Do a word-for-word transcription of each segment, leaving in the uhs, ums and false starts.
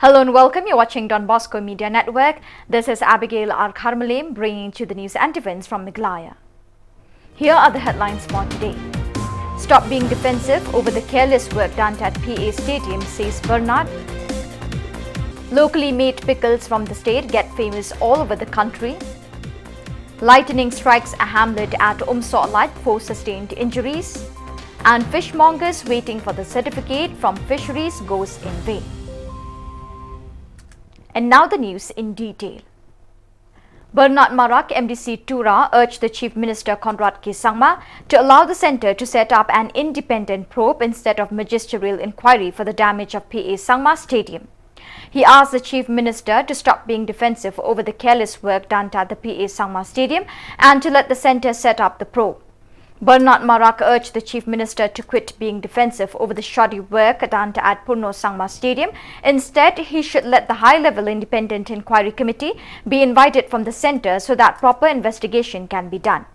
Hello and welcome. You're watching Don Bosco Media Network. This is Abigail R Kharmalim bringing to the news and events from Meghalaya. Here are the headlines for today. Stop being defensive over the careless work done at P A Stadium, says Bernard. Locally made pickles from the state get famous all over the country. Lightning strikes a hamlet at Umsohlait, four sustained injuries. And fishmongers waiting for the certificate from fisheries goes in vain. And now the news in detail. Bernard Marak, M D C Tura, urged the Chief Minister Conrad K Sangma to allow the centre to set up an independent probe instead of magisterial inquiry for the damage of P A Sangma Stadium. He asked the Chief Minister to stop being defensive over the careless work done at the P A Sangma Stadium and to let the centre set up the probe. Bernard Marak urged the Chief Minister to quit being defensive over the shoddy work done at Purno Sangma Stadium. Instead, he should let the high-level independent inquiry committee be invited from the centre so that proper investigation can be done.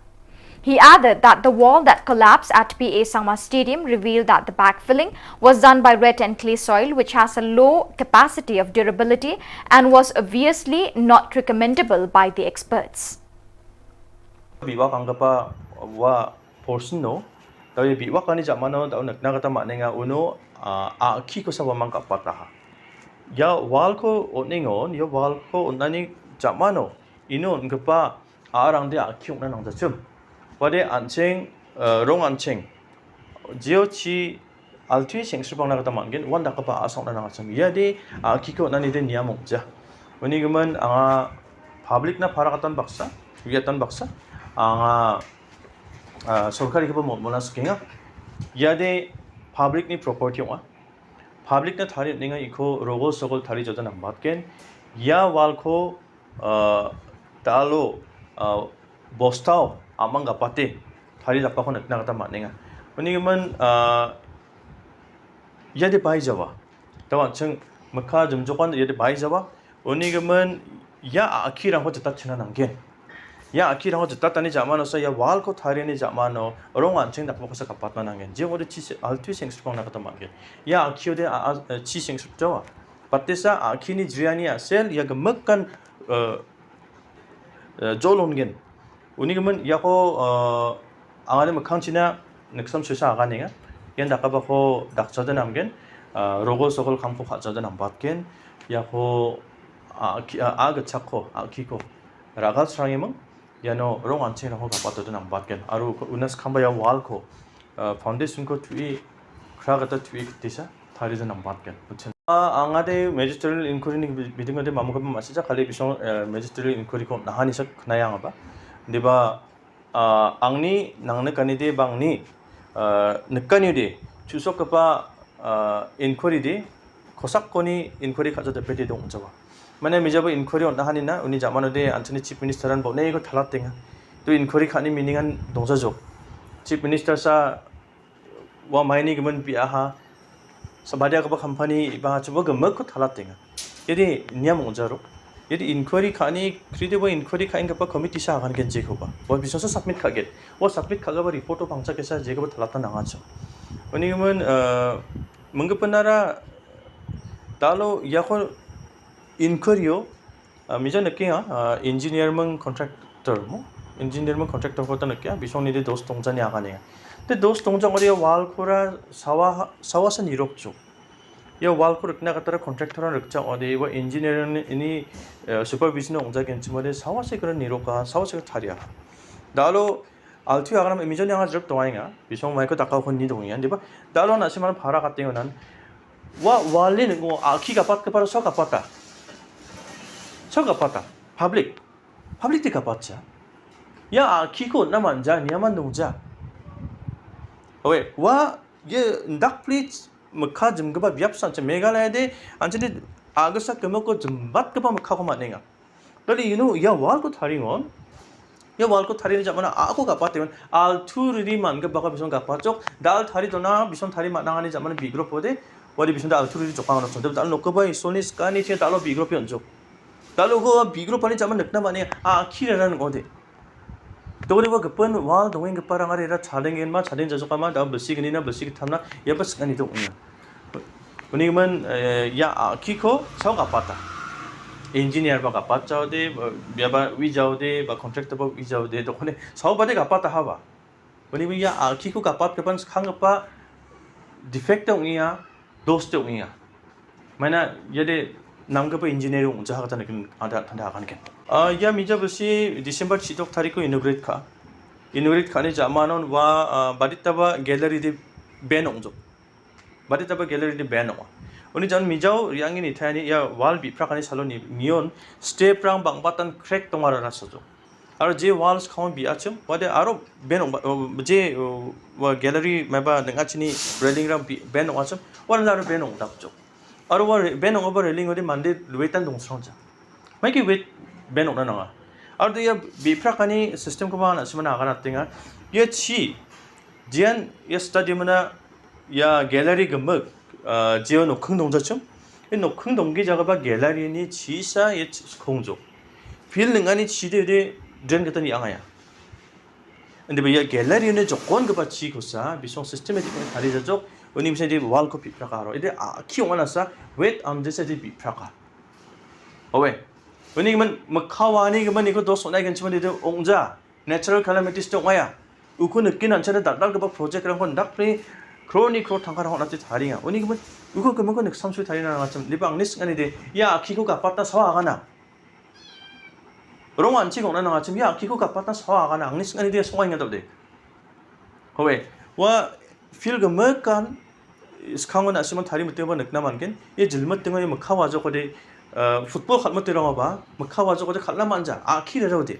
He added that the wall that collapsed at P A Sangma Stadium revealed that the backfilling was done by red and clay soil, which has a low capacity of durability and was obviously not recommendable by the experts. Biwak angkapa wa portion no, tawi biwak ani jamano, tawi nakna kata maknenga uno, a, a ki ko sa wamang kapat taha. Ya wal ko oningon, ya wal ko onani jamano, ino ngkapa arang de a ki ong na nang jachum. Wade ancheng, eh, rong ancheng. Jio chi altu seng srupang na kata manggen, wan da kapa asong na nang jachum. Ya de, a ki ko nani de niamong ja. Wani gemen anga public na para katan baksa, wiatan baksa, anga, ah, sorkari kapa mo monas kenga. Ya de public ni property ong a. Public na thari ninga iko rogol sogol thari jota nang batken. Ya wal ko, ah, talo, ah, bostao amang gapate thari dapa ko nakna kata maknenga. Wani gemen, ah, ya de bai jawa. Tawan cheng mekha jemjokan ya de bai jawa. Wani gemen ya a ki rang ko jeta chena nanggen. Ya a ki rang ko jeta tani jamano sa ya wal ko thari ni jamano rong ancheng dapa ko sa kapat ma nanggen. Je wade chi se, altu seng srupang na kata manggen. Ya a ki de a, a, chi seng srup jawa. Patesa a ki ni jriani a sel ya gemekan, eh, eh, jolon gen. Uni gemen ya ko, eh, angane mekhang china neksam sesa aga ninga. Yan daka ba ko dak chada nam gen, eh, rogol sogol kham ko kha chada nam bat gen. Ya ko, a, ki, a, a gachak ko, a ki ko. Ragal srang yemang, ya no rong ancheng rang ko kapat chada nam bat gen. Aru ko unas khamba ya wal ko, eh, foundation ko tui, khra kata tui tisa, thari chada nam bat gen. Uchin. Ah, angade magisterial inquiry ni bi-, biding de mamu kapa masih ja kali bisong, eh, magisterial inquiry ko nahani sak nayang apa. Diba, ah, angni nang nekani de bang ni, eh, nekani de, chusok kapa, ah, inquiry de, kosak koni inquiry khaja de pete dong jawa. Mane mijaba inquiry on nahani na, uni jamano de anchani chief minister an bo ne ko thalat tenga. Tu inquiry khani meaning an dong jajok. Chief minister sa wa maini gemen pi aha. Sabadia kapa company ba chuba gemek ko thalat tenga. Jadi niam ong jaruk. Jadi inquiry khani, kride wa inquiry khain kapa committee sa akan gen je ko ba. Wa bisong sa submit kha gen. Wa submit kha ba report o pangcha kesa je ko ba thalat na ngacho. Wani gemen, eh, menggepenara talo ya ko inquiry o, ah, mija neke ya, ah, engineer meng contractor mo. Engineer meng contractor ko ta neke ya, bisong ni de dos tongja ni akan ya. De dos tongja ngori ya wal kora sawa, sawa sa nirok jo. Ya wal ko rikna katara contractor rikcha ode wa engineer ni ini, eh, supervision ongja gen chuma de sawa se kora nirok ka, sawa se thari ya. Dalo altu agan am imijon yang ajrep tongai nga, bisong mai ko takau kon ni dong yan, diba? Dalo na siman phara kating nan. Wa wali ni ngo aki kapat kepara so kapata. So kapata. Public. Public ti kapat cha. Ya aki ko naman ja, niaman dong ja. Owe, wa ye ndak please mekha jem keba biap san cha Meghalaya de, ancha de agasa kemo ko jembat keba mekha ko mat ninga. Dali, you know, ya wal ko thari ngon. Ya wal ko thari ni jamana a ko kapat teman. Al thu riri man keba ka bisong kapat chok. Dal thari dona bisong thari mat nangani jamana bigro pode. Wadi bisong dal thu riri chok pang chok. Dal no keba isonis kani che dal bigro pion chok. Dal ko bigro pani jamana nekna mane a khira ran ngode. Dogri wa gepen wal dongin gepa rang ari ra chadeng in ma chadeng jajok ma da besi geni na besi getam na ya bes ngani dong ina. Uni man, eh, ya, ah, ki ko, sao ka pata. Engineer ba ka pat chao de, ba, ya ba wi jao de, ba contractor ba wi jao de, to kone, sao ba de ka pata ha ba. Uni man ya, ah, ki ko ka pat ka pan khang pa defect ong ya, dos te ong ya. Mana ya de nam ka pa engineer ong ja ka tan kin ada tanda kan ken. Ah, ya mija besi December chitok tarik ko inaugurate ka. Inaugurate ka ni ja manon wa, ah, badita ba gallery de ban ong jo. Badita ba gallery de ban ong. Uni jan mijao riang ini thani ya wall bi prak ani salon ni nion step rang bang batan crack tong ara rasa jo. Aro je walls khong bi achim, wade aro ban ong ba, oh, je, oh, wa gallery meba nang achini railing ram bi ban ong achim, wan la aro ban ong dap jo. Aro wa re-, ban ong ba railing wade mande luetan dong song ja. Mai ki wet ban ong na nanga. Aro de ya bi prak ani system ko ba na simana agana tinga. Ya chi, jian ya stadium na ya gallery gemuk, ah, jeo no khung dong ja chim. E no khung dong gi ja ba gallery ni chi sa ya chi khong jo. Field ning ani chi de de drain ka tan ya anga ya. Ande ba ya gallery ne jokon ka ba chi ko sa, bisong systematic ne thari ja jok, uni misa de wall ko pi praka ro. Ide a ki ong ana sa, wet am de sa de pi praka. Owe. Uni man makhawa ni ka man ni ko dos onai kan chima de ong ja. Natural calamities to ngaya. Uku ne kin an chana dak dak ka ba project rang kon dak pre, kro ni kro thangkar hon ati thari nga. Uni ka man, uku ka man ko nek samsui thari na ngacham, libang nis ngani de, ya, ki ko ka patna sawa kana. Rong an chi kong na nang achim ya, ki ko ka patna sawa kana, angni sing ani dia song ai ngadap de. Howe, wa field ka mekan, skang na siman thari mete ba nekna man ken, ye jilmet tengo ye mekhawa jo ko de, eh, football khat mete rong ba, mekhawa jo ko de khat la man ja, a ki da de.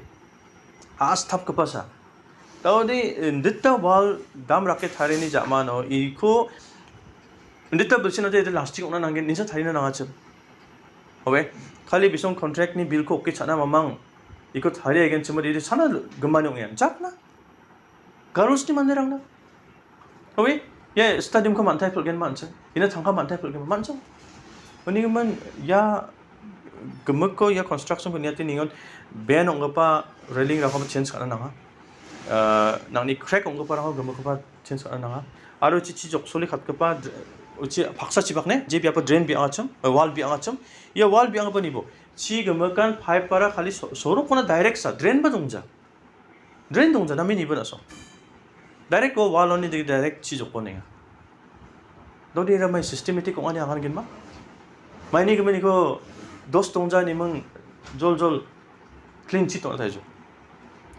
A stap ka pasa. Tao de, eh, ndita wal dam raket thari ni ja mano, i ko, ndita bilsin ate de lastik ona nangin, ninsa thari na nang achim. Howe, khali bisong contract ni bill ko ke chana mamang. Iko thari again chuma di sana gemani ong yan. Jakna. Garus ni mande rang na. Howe, ya stadium ko mantai pul gen manchang. Ina thangka mantai pul gen manchang. Uni man ya gemuk ko ya construction ko niati ningon ban ong pa railing rang ko change kana nanga. Eh, nang ni crack ong pa rang ko gemuk pa change kana nanga. Aro chi chi jok soli khat ka pa, uchi paksa chi bak ne, je bia pa drain bi angacham, eh, wall bi angacham. Ya wall bi ang pa ni bo. Chi ka mekan pipe para khali so-, sorok kona direct sa, drain ba dongja. Drain dongja, nami ni ba na so. Direct ko wall on ni di direct chi jok kone nga. Dodi ra mai systematic ko ani angan gin ma. Mai ni ka mai ni ko dos dongja ni mang jol jol clean chi to ta jo.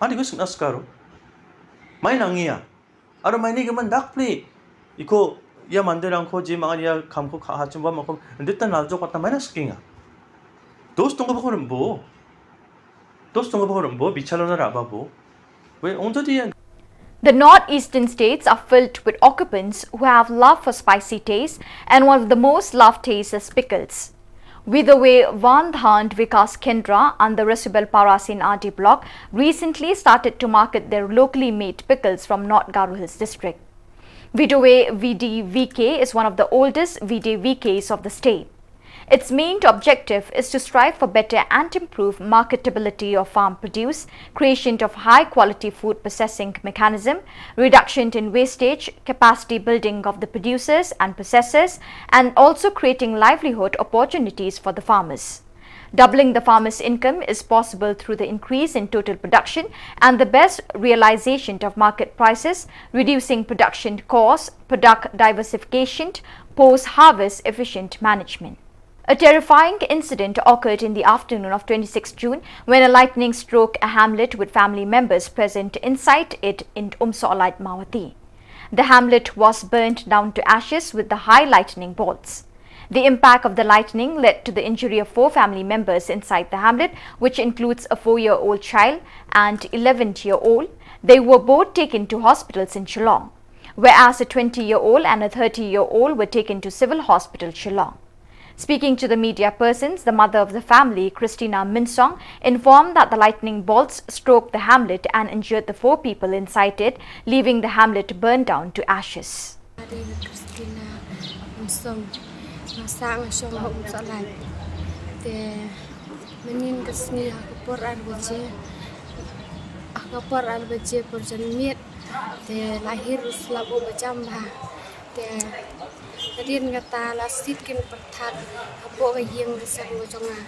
Ani ko sing askaro. Mai nangia. Aro mai ni ka man dak pli. Iko, ya mandir ang ko, je mangan ya kam ko kha ha chim wa ma ko. Ndit tan lal jok pat na mai na skinga. Dos tong ba ko rembo. Dos tong ba ko rembo, bichalo na raba bo. We, ong to di ya. The northeastern states are filled with occupants who have love for spicy taste, and one of the most loved tastes is pickles. Vidove Van Dhan Vikas Kendra and the Resubel Para C and R D block recently started to market their locally made pickles from North Garo Hills district. Vidove V D V K is one of the oldest V D V Ks of the state. Its main objective is to strive for better and improve marketability of farm produce, creation of high quality food processing mechanism, reduction in wastage, capacity building of the producers and processors, and also creating livelihood opportunities for the farmers. Doubling the farmers' income is possible through the increase in total production and the best realization of market prices, reducing production costs, product diversification, post-harvest efficient management. A terrifying incident occurred in the afternoon of twenty-sixth June when a lightning struck a hamlet with family members present inside it in Umsohlait, Mawhati. The hamlet was burned down to ashes with the high lightning bolts. The impact of the lightning led to the injury of four family members inside the hamlet, which includes a four-year-old child and eleven-year-old. They were both taken to hospitals in Shillong, whereas a twenty-year-old and a thirty-year-old were taken to Civil Hospital, Shillong. Speaking to the media persons, the mother of the family, Christina Minsong, informed that the lightning bolts struck the hamlet and injured the four people inside it, leaving the hamlet burned down to ashes. Ari Christina Minsong, nga sah nga shong ha Umsohlait. Te mynnin ka sngi ha ka por ar baje, ha ka por ar baje por janmiet, te la hiar u slap u ba jam bha. Te Hadien kata la siat kin pyrthat hapoh ka ïing ka sem ka jong nga.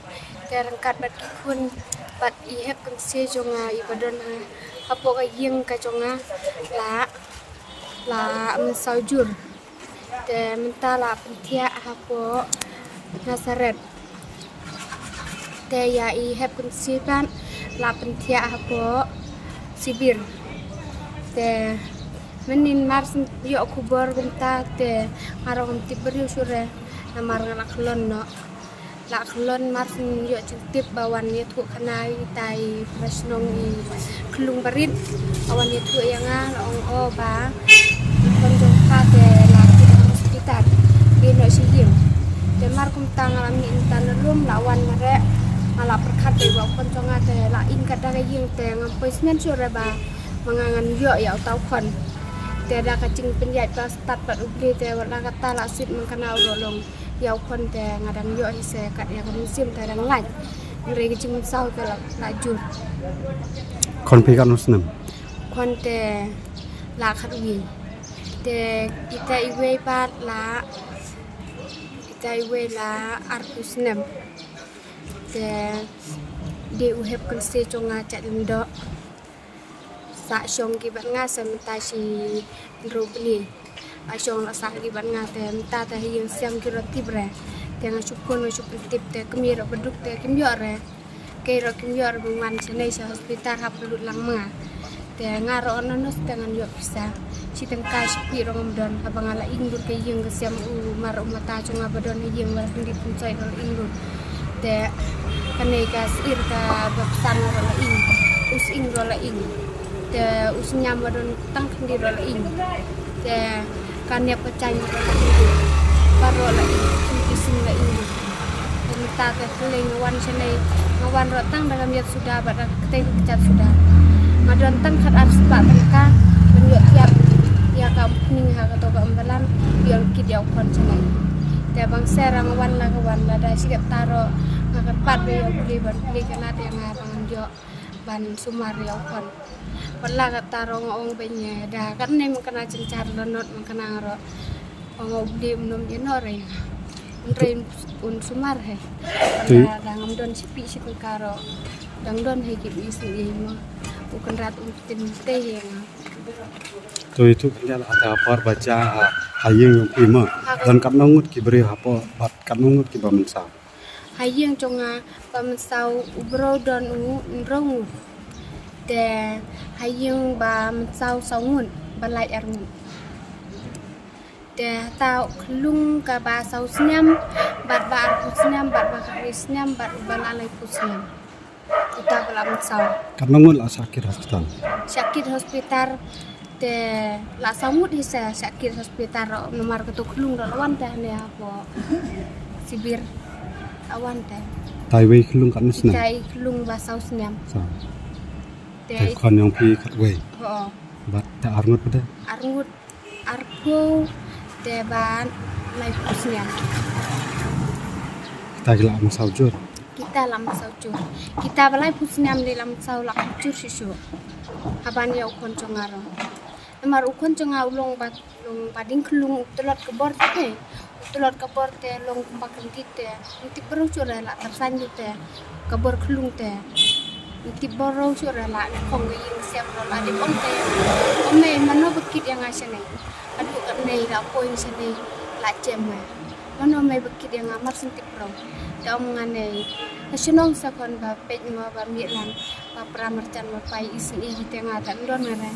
Te ryngkat bad ki khun bad i hep kynsieh jong nga i ba don ha hapoh ka ïing ka jong nga la la mynsaw jur. Te mynta la pynthiah hapoh Nasaret. Te ïa i hep kynsieh pat la pynthiah hapoh Sibir. Te mynnin mar syn ïoh khubor kumta te nga ruh ngam tip briew shuh re namar nga la khlon noh. La khlon mar syn ïoh jingtip ba wan ïathuh khana ïa ita i para shnong i khlung barit. Ba wan ïathuh ïa nga la ong o ba i khon jong pha te la kit ha hospital. Dei noh sha ïing. Te mar kumta nga la mih mynta na lum la wan mareh. Nga la pyrkhat dei ba u khon jong nga te la ing kat da ka ïing te ngam poi snem shuh re ba ma nga ngan ïoh ïa uta u khon. Te da ka jingpynïaid ba stad bad U Blei te wat la kata la suit man kana u ruh long. Ïa u khon te nga dang ïoh hi se kat ïa ka mynsiem te dang lait. Hynrei ka jingmynsaw te la, la jur. Khon phi katno snem? Khon te la khatwei. Te ita iwei pat la, ita iwei la arphew snem. Te dei u hep kynsieh jong nga Jait Lyngdoh. Sah shong ki bad nga sa mynta shi hynriew bnai. La shong la sah ki bad nga te mynta te ha ïing sem ki ruh tip re. Te nga shu phone nga shu pyntip te kmie ruh ba duk te kim ïoh re. Kei ruh kim ïoh re ban wan shane sha hospital hap lut lang ma nga. Te nga ruh na nos te ngan ïoh pisa. Shi tyngka shi phi ruh ngam don haba nga la ing lut ka ïing ka sem u mar u mata jong nga ba don ha ïing ba la kyndit pynshoi ruh la ing lut. Te kane ka sir ka ba psan ruh la ing. U sing ruh la ing. Te u sniam ba don tang khyndit ruh la ing. Te ka nep ka jaiñ ruh la ing. Baroh la ing. Ki sing la ing. Te mynta te khlei nga wan shane nga wan ruh tang da ka miat suda bad da ka kjat suda. Nga don tang khat ar spah tyngka ban ïoh thiah ïa ka umphniang ha kato ka umbalan ïoh kit ïa u khon shane. Te bang sera nga wan la ka wan lada shi katta ruh nga kyrpad ba ïa u Blei ban plie ka lad ïa nga ba ngan ïoh ban sumar ïa u khon. Wat la katta ruh nga ong ba ïa da katne man kana jynjar la not man kana ruh. Ong U Blei um nym ïeh noh re. Hynrei un sumar hi. Te da ngam don shi phi shi tyngka ruh dang don hi ki bih sngewbha. U Kynrad un pyntin te hi nga. To itu kynja la ata por ba ja ha ïing jong phi ma. Don katno ngut ki briew hapoh bad katno ngut ki ba mynsaw? Ha ïing jong nga ba mynsaw u briew don u hynriew ngut. Te ha ïing ba mynsaw saw ngut ba lait ar ngut. Te hata u khlung kaba saw snem bad ba arphew snem bad ba khatwei snem bad ba la laiphew snem. Uta ba la mynsaw. Katno ngut la shah kit hospital? Shah kit hospital te la saw ngut hi sa shah kit hospital ruh namar kato khlung ruh la wan te hane hapoh Sibir la wan te. Te iwei khlung katno snem? Te i khlung ba saw snem. Saw. Te i khon jong phi khatwei. Ho. Bad te ar ngut pat te? Ar ngut arphew te bad laiphew snem. Kita ki la mynsaw jur. Kita la mynsaw jur. Kita ba laiphew snem dei la mynsaw la jur shisha. Haban ïa u khon jong nga ruh. Namar u khon jong nga u long ba long ba ding khlung u tlot ka bor te. U tlot ka bor te long kumba kyndit te. Ym tip briew shuh re la tyrsan lut te. Ka bor khlung te. Ym tip briew shuh re la khong ka ïing sem ruh la dei ong te. Ong mei mano ba kit ïa nga shane. Haduh katne la poi shane la jem nga. Mano mei ba kit ïa nga mar syn tip briew. Te ong nga ne. Ka shnong sa khon ba peit mo ba mih lang. Ba pra marjan ba pai isynei hi te nga ta don nga re.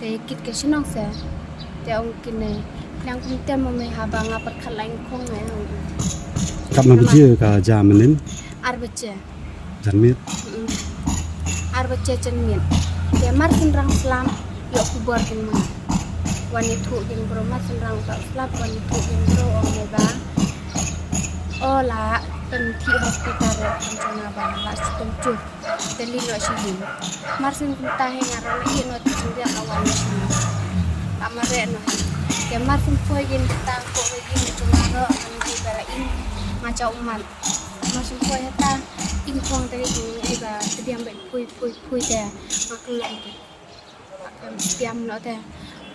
Te kit ka shnong sa. Te ong kine. Lang kum te mo mei haba nga pyrkhat la ing khong nga ong. Katno baje ka ja mynnin? Ar baje. Janmiet? Mm. Ar baje janmiet. Te mar syn rang slam ïoh khubor kin ma. Wan ïathuh kin bro mar syn rang ta slam wan ïathuh kin bro ong mei ba. O la pynthih hospital re kan jong nga ba la sdang jur. Te leit noh sha ïing. Mar syn kumta hi nga ruh la ïeh noh te jingriat la wan noh sha ïing. La mareh noh hi. Te mar syn poi kin kumta ko ka ïing jong nga ruh ngan dei ba la ing nga jaw ummat. Mar syn poi hata ing khong te ka ïing ei ba te biang ba pui pui pui te nga kyllon te. Em, stiam noh te.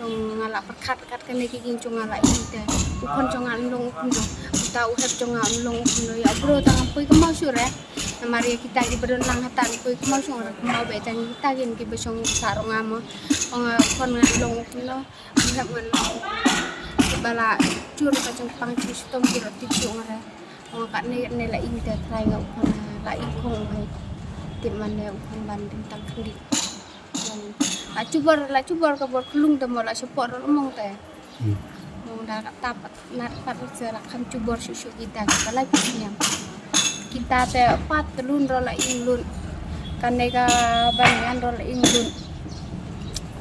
Long nga la pyrkhat kat kane ka ïing jong nga la ïing te. U khon jong nga un long u kumno. Uta u hep jong nga un long u kumno. Ïa u bro tang poi kynmaw shuh re. Namar ïa kita kiba don lang hata poi kynmaw shuh re. Kynmaw beit tang kita kin kiba shong sah ruh nga mo. Ong u khon nga un long u kumno. U hep ngan long u kumno. Kiba la jur ka jingpang jingshitom ki ruh tip shuh nga re. Ong katne katne la ïing te trai nga u khon la ïing khong u hei. Tip mane u khon ban ding tang khyndiat. La jubor, la jubor ka bor khlung te mo la shapor ro mong te. Hmm. Mong da ka tap nat pat se la kham jubor shu shu kita ka lai pis niam. Kita te pat telun ro la ïing lut. Kane ka ban ngan ro la ïing lut.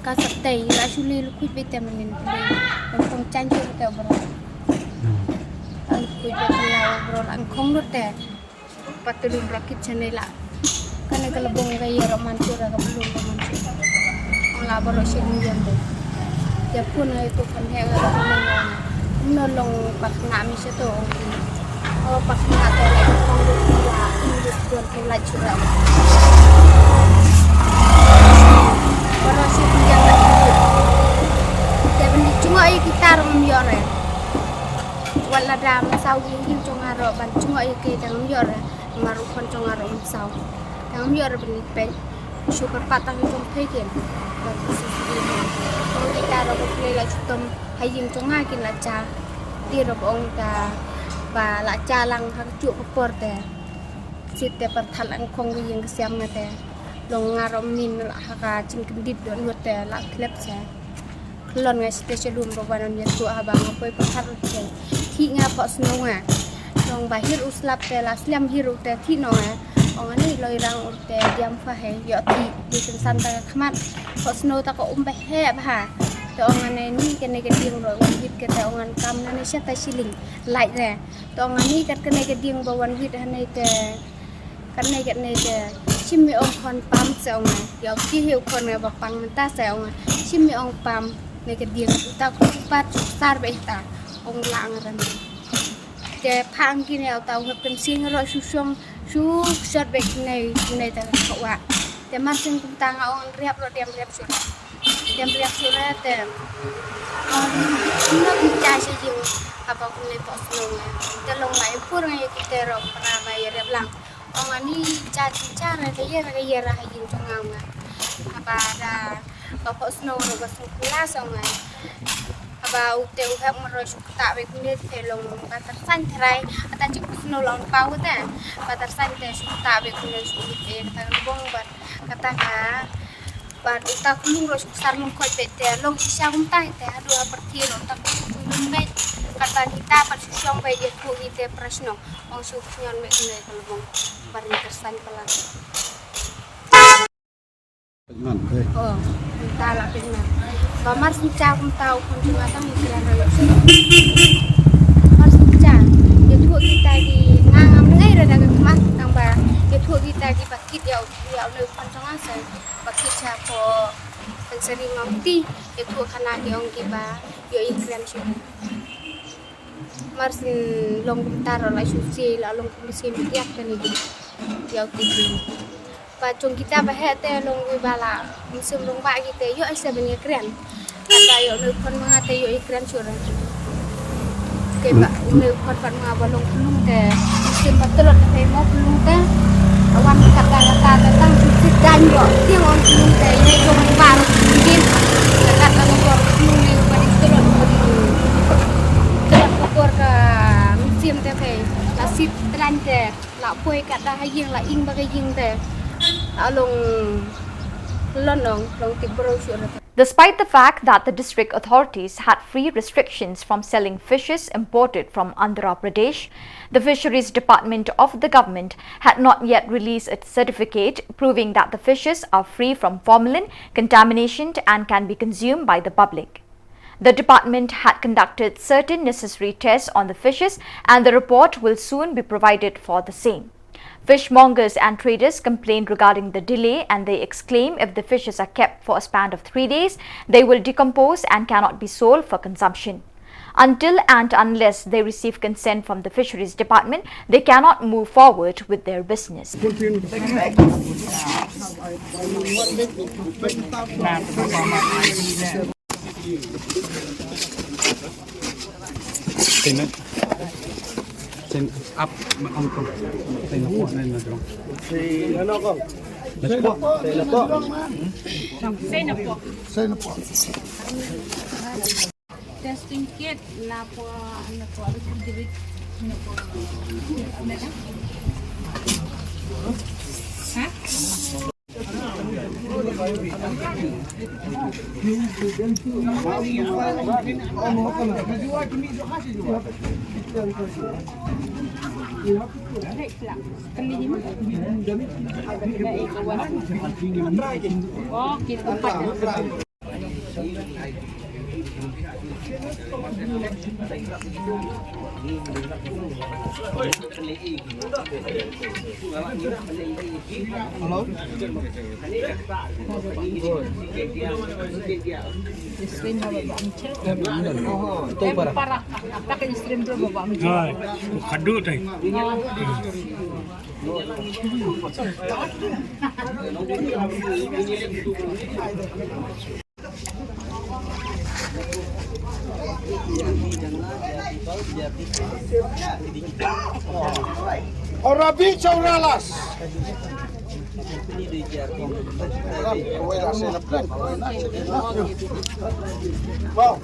Ka sa tei la shu li lu kuit beit te manin. Pong pong chan shu te bro. Hmm. Lu kuit beit te la bro la khong lut te. Pat telun rakit chanai la. Kane ka la bong ka ïa ro man sura ka belum ro man sura. Ong la boro shin ïam de. Ïa pun ai tu kan he ka la bong. No long pak na mi se to ong ki. O pak na to la ong lu la in lu tuan tu la sura. Boro shin ïam la. Te ben di chungo ai kita ro ngam ïoh re. Wat lada mynsaw ïing jong nga ruh ban jngoh ïa ki te ngam ïoh re. Namar u khon jong nga ruh mynsaw. Te ngam ïoh re ban ïa peit. Shu kyrpad tang jong phi kin. Ba ki shu shu ïa. Ong kita ruh ba phi la shitom ha ïing jong nga kin la jia. Te ruh ba ong ta ba la jia lang ha kajuh ka por te. Sit te pyrthat lang khong ka ïing ka siam nga te. Long nga ruh mynnin la ha ka jingkyndit dohnud te la khlep se. Khlon nga sha te sha lum ba wan ïathuh haba nga poi pyrkhat ruh te. Thik nga pok snow nga. Long ba hir u slap te la slem hir u te thik no nga. Ong ani loi rang u te diam fa he ïoh thik. Di kynsan ta ka khmat. Pok snow ta ka um ba he bha. Te ong ani ni kane ka dieng ruh wan wit ka te ong an kam na ni sha ta shilling. Lait re. Te ong ani kat kane ka dieng ba wan wit ha ni te. Katne katne te shim mi ong khon pam se ong. Ïa u ki hi u khon nga ba pang mynta se ong. Shim mi ong pam ne ka dieng uta ku pat sar ba ita ong la ang ran. Te phang ki ne uta u hep kan sing ro shu shong shu shot ba ki ne ki ne ta ka wa. Te mar sing kumta nga ong riap ro diam riap shu. Diam riap shu re te. Ong no ki cha shi jing apa ku ne pok snow nga. Te long mai pur nga ïa ki te ro pra ba ïa riap lang. Ong ani cha chi cha re ka ïa re ka ïa re ha ïing jong nga nga. Haba da ba pok snow ro ba snow kula song nga. Haba u te u hep maro shu kta be kune te long ba tar san trai ata chi pok snow long pa u te ba tar san te shu kta be kune shu te kata long bong ba kata ka ba uta kulu ro shu sar long khoi be te long shisha kumta te hadu ha parti ro ta kulu be kata kita pat shu shong be ïa ku ite prashno. Ong shu khñion me kine ka lubong. Bar ni kersan pala. Pekman, eh. Oh, ta la pekman. Ba mar sin cha kum ta u khun jong nga tang ïa kren ro ïa. Mar sin cha. Ïathuh kita ki nga ngam ngai ra da ka khmat tang ba ïathuh kita ki ba kit ïa u ïa u le u khun jong nga sa ba kit cha ko kan seri ngam ti ïathuh khana ki ong ki ba ïoh ïa kren shu. Mar sin long kumta ro la shu si la long kum si mutiak kane di. Ïa u ti ki. Ba jong kita ba heh te long wi ba la mynsiem long ba ki te ïoh ai se ban ïa kren. Kata ïoh neu khon ma nga te ïoh ïa kren shuh re. Te ba neu khon pat ma nga ba long pynlong te mynsiem ba tlot te mo pynlong te. Wan kata kata te tang shu sit dan ïoh tieng ong pynlong te ïoh jong ba ro pynlong din. Kata ka long bor pynlong ne ba di tlot ba di tlot ka bor ka mynsiem te te la sit dan te. La poi kat da ha ïing la ing ba ka ïing te. La long lon ong long tik bro shu na. Despite the fact that the district authorities had free restrictions from selling fishes imported from Andhra Pradesh, the Fisheries Department of the government had not yet released a certificate proving that the fishes are free from formalin, contamination, and can be consumed by the public. The department had conducted certain necessary tests on the fishes, and the report will soon be provided for the same. Fishmongers and traders complained regarding the delay, and they exclaim if the fishes are kept for a span of three days, they will decompose and cannot be sold for consumption. Until and unless they receive consent from the Fisheries Department, they cannot move forward with their business. Tin, tin ap ma ong kong. Tin ko na na jong. Testing kit na po, na po, na po. Ha? Hai, khadu tai. Orabi Chauralas. Wow.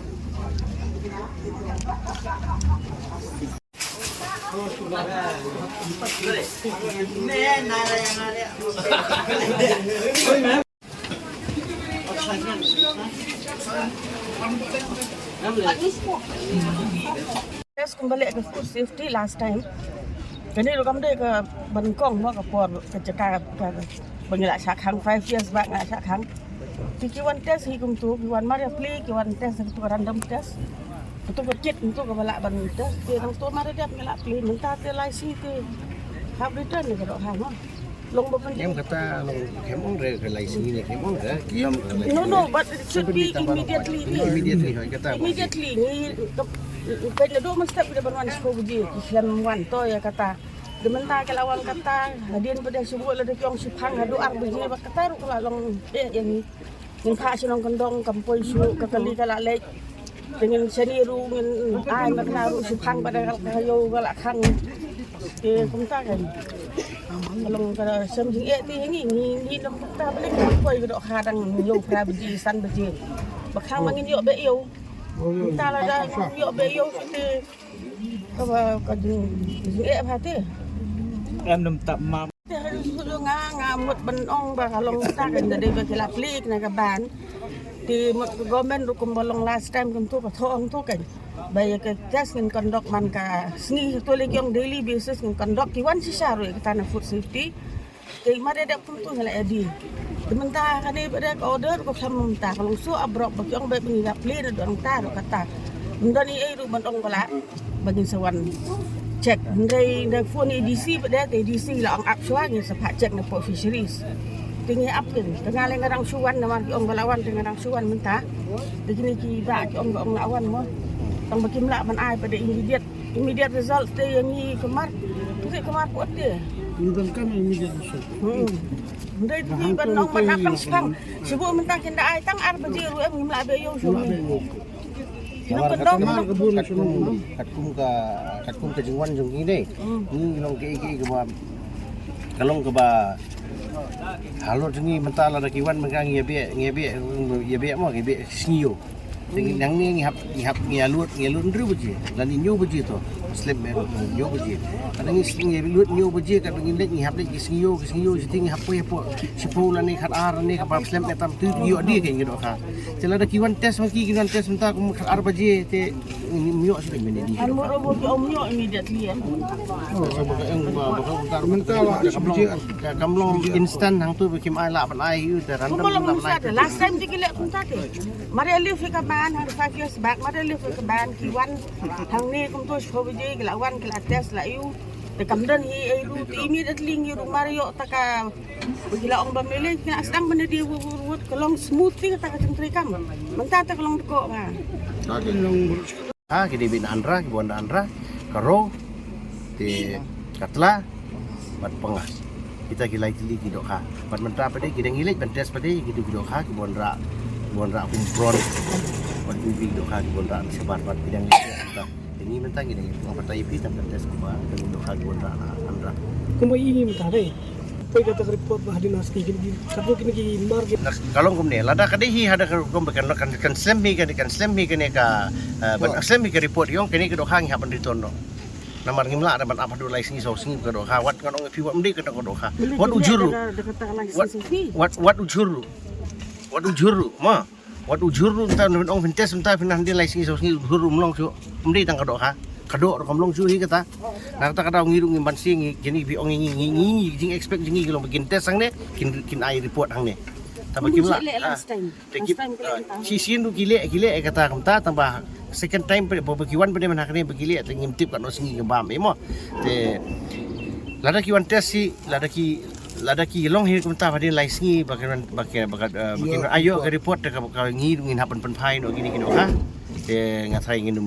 Test kumba leh ka food safety last time. Kane ruh kam dei ka ban kong mo ka por ka jaka ka ba ngi la shah khang five years back nga la shah khang. Ki ki wan test hi kumtu, ki wan mar ïa pli, ki wan test kumtu ka random test. Kumtu ka kit kumtu kaba lah ban test. Ki nang tu mar ïa dep ngi la pli mynta te lai si ki hap return ni ka dohkha mo. Long ba pynjah. Em kata long khem ong re ka lai sngi ne khem ong re. No, no, but it should be immediately. Immediately hoi kata. Immediately ni ka pynjah do must step da ban wan shiphew baje ki khlem wan to ïa kata. Da mynta ka la wan kata hadien ba da shu la da ki ong shipang haduh ar baje ba kata ruh ka la long eh ïa ni. Ngin phah sha nongkyndong kam poi shuh ka kali ka la leit. Te ngin shane ruh ngin ai ma kane ruh shipang ba da ka ïew ka la khang. Te kumta kan. Ka long ka shem jingeh te ngi ngi ngi nong kumta ba leit poi ka dohkha dang ïew phra baje san baje. Ba khang ma ngin ïoh beh ïew. Kumta lada ngin ïoh beh ïew te Kaba ka jing jingeh bha te. Em, nym tap mam. Te ha ruh nga nga mut ban ong ba ka long ta ka da dei ba ki la plie na ka ban. Te mut ka government ruh kumba long last time kumtu ka thoh ong tu kan. Ba ïa ka test ngin conduct man ka sngi, to lei ki ong daily basis ngin conduct, ki wan shisha ruh ïa kata na food safety. Te mar ïa dep kumtu ngi la ïa die. Te mynta kane ba dei ka order ko khlem mynta ka long shu abrok ba ki ong ba ngi la plie na don ta ruh kata. Ym don ei ei ruh ban ong ba la ba ngin sa wan check. Hynrei hynrei phone ïa D C ba dei te D C la ong ap shuwa ngin sa phah check na pdeng fisheries. Te ngi ap kin te nga lei nga dang shu wan namar ki ong ba la wan te nga dang shu wan mynta. Te kine ki ba ki ong ba ong la wan mo. Tang ba kim lah ban ai ba dei immediate. Immediate result te ïa ngi kumar. Ngi kumar put te. Ngi donkam immediate result. Hmm. Ndei te ngi ban ong ban ap lang spang. Shu mynta kin da ai tang ar baje ruh em ngim lah beh ïew shu. Namar katkum, katkum, katkum ka, katkum ka jingwan jong ngi ne. Hmm. Ngi long kaei kaei kaba, ka long kaba halor jong ngi mynta lada ki wan mynta ngi ïa beh, ngi ïa beh, ïa beh mo, ngi beh sngi ïew. Te ngi nangne ngi hap, ngi hap, ngi ïa lut, ngi ïa lut hynriew baje. Lane hynñiew baje to. Slem me hynñiew baje. Lada ngi, ngi lut hynñiew baje, katba ngin leit ngi hap leit ki sngi ïew, ki sngi ïew, shuti ngi hap poi hapoh shiphew lane khatar lane kaba slem me tam tu ïoh die kein ki dohkha. Te lada ki wan test ma ki, ki wan test mynta kum khatar baje te ngim ïoh shuh kein mynne die. An mut ruh ki ym ïoh immediately em. Oh, so ba ka eng ba, ba ka mynta la kam long, kam long instant hangtu ba kim ai lah ban ai ïa u te random. Kumba long mynta te last time te ki leh kumta te. Mar ïa lift ïa ka ban ha five years back, mar ïa lift ïa ka ban ki wan hangne kumto shiphew baje ki la wan ki la test la ïa u. Te kam don hi ei ruh te immediately ngi ruh mar ïoh ta ka ba ki la ong ba mele ki la sdang ban ïa die wut wut wut ka long smooth te kata ka jingtrei kam. Mynta te ka long dkoh ba. Ka long Ha, ki dei beit na Andra, ki wan na Andra, ka Ro, te ka Tla, bad Pangas. Kita ki lai tylli ki dohkha. Bad mynta pat de ki dang ïaleit ban test pat de kito ki dohkha, ki wan rah, ki wan rah kum prawn. Wat ngi bi dohkha ki bun rah na shabar bad ki dang ïa ta. Te ngi mynta ngi dang ïa pynbatai ïa phi tang ka test kumba ka dohkha ki bun rah na Andra. Kumba i ngi mynta dei. Poi kata ka report ba hadien na sngi kine ki katno kine ki mar ki. Na ka long kumne, lada ka dei hi hada ka rukom ba kan kan kan slem hi kan kan slem hi kane ka eh, ban slem hi ka report ïong kane ka dohkha ngi hap ban return noh. Namar ngim lah da ban ap haduh lai sngi saw sngi ka dohkha wat ngan ong ïa phi wat mdei ka dohkha. Wat u jur ruh. Wat wat u jur ruh. Wat u jur ruh ma. Wat u jur ruh ta nang ong phin test mynta phin hap dei lai sngi saw sngi u jur ruh mlong shuh. Mdei tang ka dohkha. Ka doh ruh kam long shuh hi kata. Na kata ka daw ngi ruh ngim ban sing ngi kini bi ong ngi ngi ngi jing expect ngi ki long ba kin test hangne kin kin ai report hangne. Taba kim lah. Te ki shisien ruh ki leh ki leh kata kumta tang ba second time pynban ba ki wan pynban mynta kane ba ki leh te ngim tip katno sngi ka bam emo. Te lada ki wan test hi lada ki lada ki long hi kumta hadien lai sngi ba ki ba ki ba ki ayo ka report te ka ngi ngin hap pynphai noh kini kino ha. Te nga tharai ngin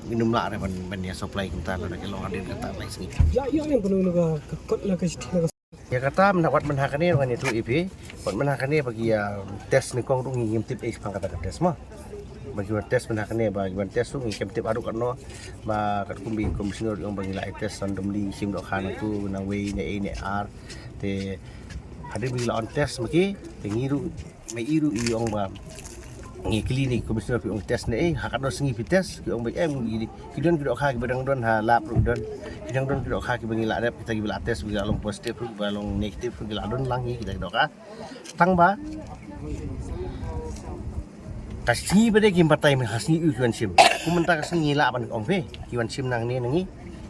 ngin lah re ban ban ïa supply kumta lada ki long hadien kata lai sngi. Ya ya yang penuh ka kot la ka siti la. Ïa kata mynta wat mynta kane ngan ïathuh ïa phi. Wat mynta kane ba ki ïa test nyngkong ruh ngi ngim tip ei shaphang kata ka test ma. Ba ki wan test mynta kane ba ki wan test ruh ngi ngim tip haduh katno. Ba katkum ba i commissioner ruh ong ba ngi la ai test randomly shim dohkha nangtu nangwei ne ei ne ar. Te hadien ba ki la wan test ma ki te ngi ruh ma i ruh i ong ba ngi kylli ni commissioner phi ong test ne ei ha katno sngi phi test ki ong ba em ngi ki don ki dohkha kiba dang don ha lab ruh don ki dang don ki dohkha kiba ngi la rep kita kiba la test ba ki la long positive ruh kiba long negative ruh ki la don lang hi kita ki dohkha tang ba ka sngi ba dei ki batai mynta ka sngi u ki wan shim kum mynta ka sngi ngi lah ban ong phi ki wan shim nangne nangi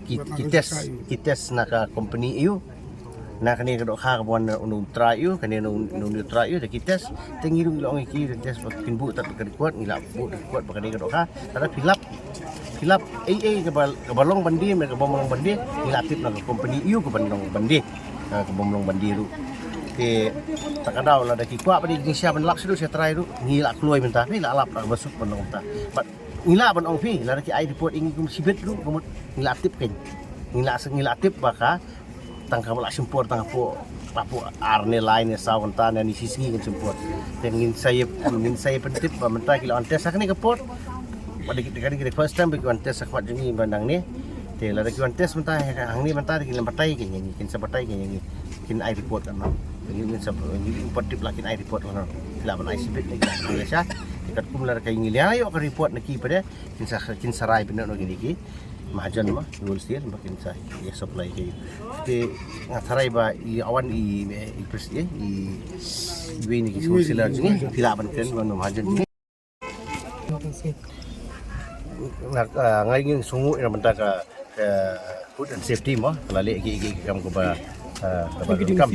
ki ki test ki test na ka company u. Na kane ka dohkha ka wan na unu trai u kane na unu trai u da ki test te ngi ruh ngi la ong ïa ki da test ba kin buh tat ka record ngi la buh record ba kane ka dohkha. Tada fill up fill up ei ei ka ba ka ba long ban die me ka bym long ban die ngi la tip na ka company u ka ban long ban die. Ka bym long ban die ruh te ta ka daw lada ki kwah ba dei ngi sha ban lap sha ruh sha trai ruh ngi la kloi mynta ngi la lap na ka ba suk ban long mynta. But ngi lah ban ong phi lada ki ai report ïa ngi kum shibit ruh ka mut ngi la tip kein ngi la ngi la tip ba ka tang ka ba la shim por tang ka por ka por ar ne lai ne saw kynta ne ni shi sngi kan shim por. Te ngin sa ïa ngin sa ïa pyntip ba mynta ki la wan test ha kane ka por. Ba dei kane ka first time ba ki wan test ha khmat jong ngi ba nangne. Te lada ki wan test mynta hangne mynta ki la batai kein ïa ngi kin sa batai kein ïa ngi kin ai report kan ma. Ngin ngin sa ngin pyntip la kin ai report kan. Ki la ban ai shibit ne ki la ban ai sha. Te katkum lada ka ngi la ïoh ka report na ki pade kin sa kin sa rai pynnoh na kine ki mahajon ma wholesale ba kin sa ïa supply ki. Te nga tharai ba i awan i i pres i i wei ni ki wholesale jong ngi phi lah ban kren wan mahajon jong ngi. Nga ah, nga ngin sngewnguh ïa bynta ka ka food and safety mo ka la leh ki ki ki kam kaba ah, kaba kam.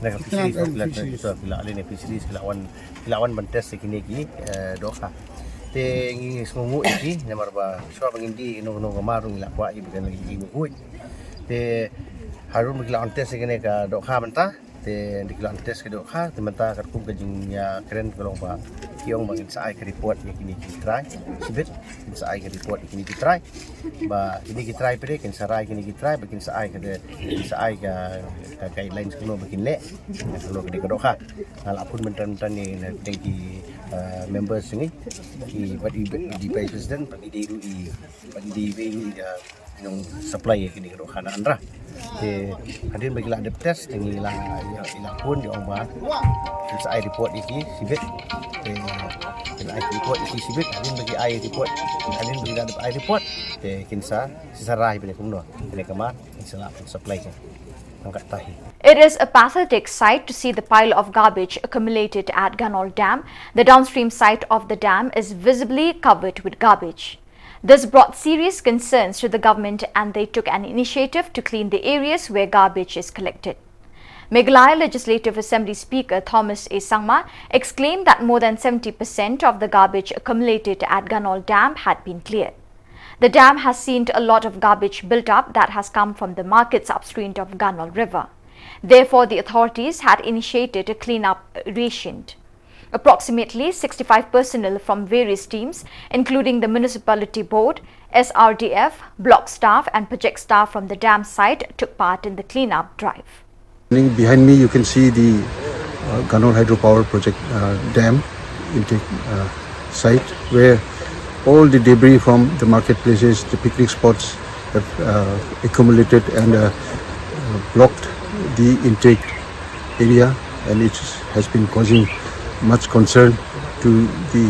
Na ka fisheries ki la ki la leh na fisheries ki la wan ki la wan ban test ïa kine ki eh, dohkha. Te ngi sngewnguh ïa ki namar ba shuwa ba ngin die ïa kano kano ka mar ngi la kwah ïa ki ba kan leh ki nguh. Te harun ba ki la wan test ïa kine ka dohkha mynta. Te dei ki la wan test ka dohkha te mynta katkum ka jingïakren ka long ba ki ong ba ngin sa ai ka report ïa kine ki trai. Shibit ngin sa ai ka report ïa kine ki trai. Ba kine ki trai phi dei kin sa rai kine ki trai ba kin sa ai ka kin sa ai ka ka guidelines kano ba kin leh. Kano ka dei ka dohkha. Nga la pun mynta mynta ni na dei ki ah, members ni ki ba di di vice president ba di di di ba di di nong supply ïa kine ka dohkha na Andra. Te hadien ba ki la dep test te ngi la ïa ïa la pun ïa ong ba kin sa ai report ïa ki shibit. Te kin ai report ïa ki shibit hadien ba ki ai report hadien ba ki la dep ai report te kin sa sa rai bine kumno bine kamar kin sa la pun supply kin. Angkat tahi. It is a pathetic sight to see the pile of garbage accumulated at Ganol Dam. The downstream side of the dam is visibly covered with garbage. This brought serious concerns to the government and they took an initiative to clean the areas where garbage is collected. Meghalaya Legislative Assembly Speaker Thomas A Sangma exclaimed that more than seventy percent of the garbage accumulated at Ganol Dam had been cleared. The dam has seen a lot of garbage built up that has come from the markets upstream of Ganol River. Therefore, the authorities had initiated a clean-up ration. Approximately sixty-five personnel from various teams, including the Municipality Board, S R D F, block staff and project staff from the dam site took part in the clean-up drive. Behind me, you can see the uh, Ganol Hydropower Project uh, dam intake uh, site where all the debris from the marketplaces, the picnic spots have uh, accumulated and uh, uh, blocked the intake area, and it has been causing much concern to the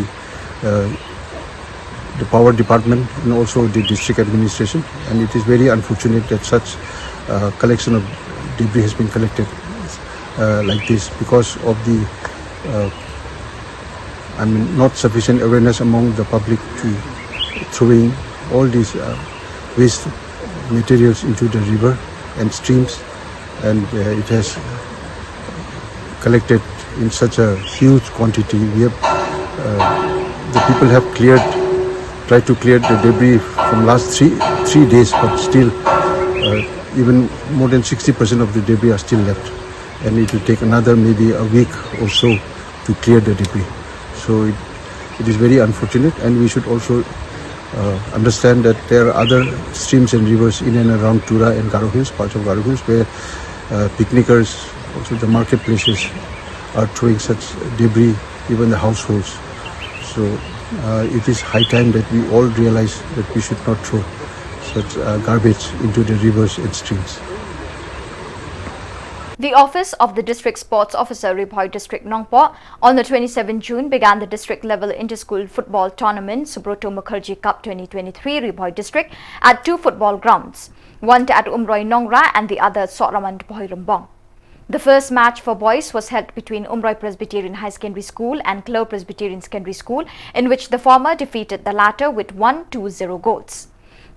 uh, the power department and also the district administration. And it is very unfortunate that such uh, collection of debris has been collected uh, like this because of the uh, I mean, not sufficient awareness among the public to throwing all these uh, waste materials into the river and streams, and uh, it has collected in such a huge quantity. We have uh, the people have cleared, tried to clear the debris from last three three days, but still, uh, even more than sixty percent of the debris are still left, and it will take another maybe a week or so to clear the debris. So it, it is very unfortunate, and we should also uh, understand that there are other streams and rivers in and around Tura and Garo Hills, parts of Garo Hills, where uh, picnickers, also the marketplaces, are throwing such debris, even the households. So uh, it is high time that we all realize that we should not throw such uh, garbage into the rivers and streams. The office of the District Sports Officer, Ri Bhoi District, Nongpoh, on the twenty-seventh June began the district level inter-school football tournament, Subroto Mukherjee Cup twenty twenty-three, Ri Bhoi District, at two football grounds, one at Umroi Nongrah and the other at Sohraman, Bhoirymbong. The first match for boys was held between Umroi Presbyterian High Secondary School and Klo Presbyterian Secondary School, in which the former defeated the latter with one two zero goals.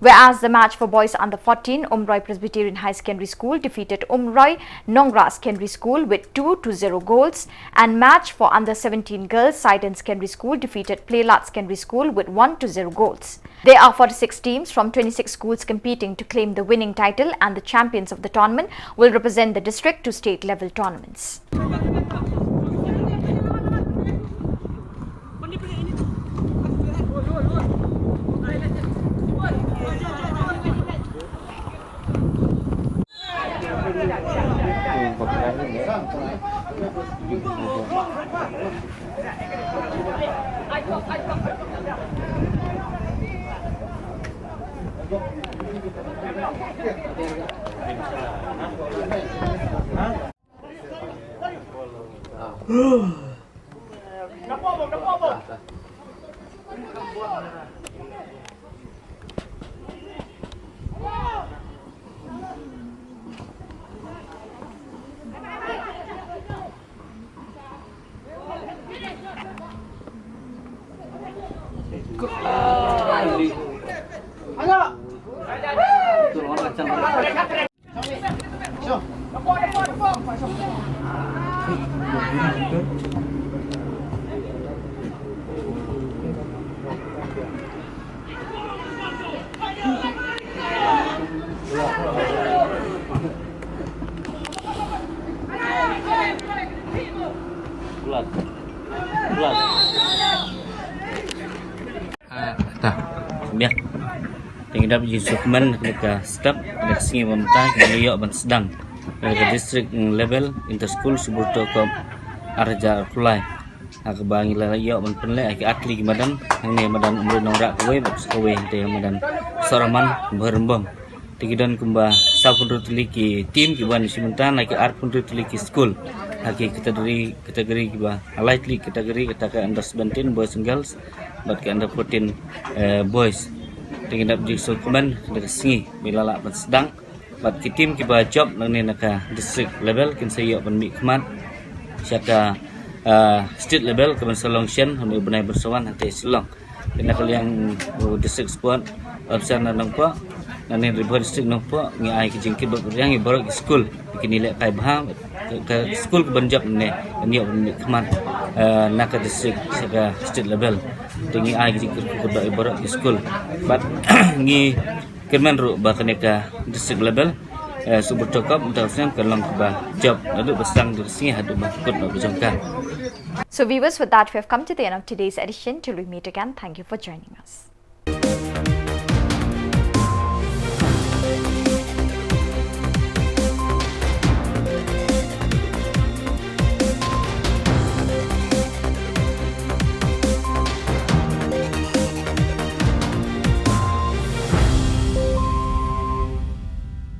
Whereas the match for boys under fourteen, Umroi Presbyterian High Secondary School defeated Umroi Nongrah Secondary School with two to zero goals, and match for under seventeen girls, Saiden Secondary School defeated Playlat Secondary School with one to zero goals. There are forty-six teams from twenty-six schools competing to claim the winning title, and the champions of the tournament will represent the district to state level tournaments. Biang. Te ngi dap jingsngewkmen ha kane ka step, ha kane ka sngi ba mynta ki la ïoh ban sdang ha ka district level inter school Subroto Cup ar hajar arphew lai. Ha kaba ngi la ïoh ban pynleh ha ki artylli ki madan, hangne madan Umroi Nongrah kawei bad sa kawei hangtei madan Sohraman Bhoirymbong. Te ki don kumba sawphew hynriew tylli ki team ki wan shi mynta na ki arphew hynriew tylli ki school ha ki category, category kiba, ha lai tylli category, kata ka under seventeen boys and girls bad ka under fourteen boys. Te ngi dap jingsngewkmen ha kane ka sngi ba la lah ban sdang bad ki team kiba jop nangne na ka district level kin sa ïoh ban mihkhmat sha ka state level kaban sa long shen ha une u bnai ban sa wan hangtei Shillong. Te na ka liang u district sport officer na Nongpoh, nangne Ri Bhoi District Nongpoh, ngi ai ka jingkyrpad ïa ngi baroh ki school ba kin ïalehkai bha, ka school kaban jop nangne kan ïoh ban mihkhmat na ka district sha ka state level. Te ngi ai ka jingkyrpad ïa baroh ki school bad ngi kyrmen ruh ba kane ka district level Subroto Cup mynta ka snem kan long kaba jop naduh ba sdang da ka sngi haduh ba kut noh ka jong ka. So viewers, with that we have come to the end of today's edition. Till we meet again, thank you for joining us.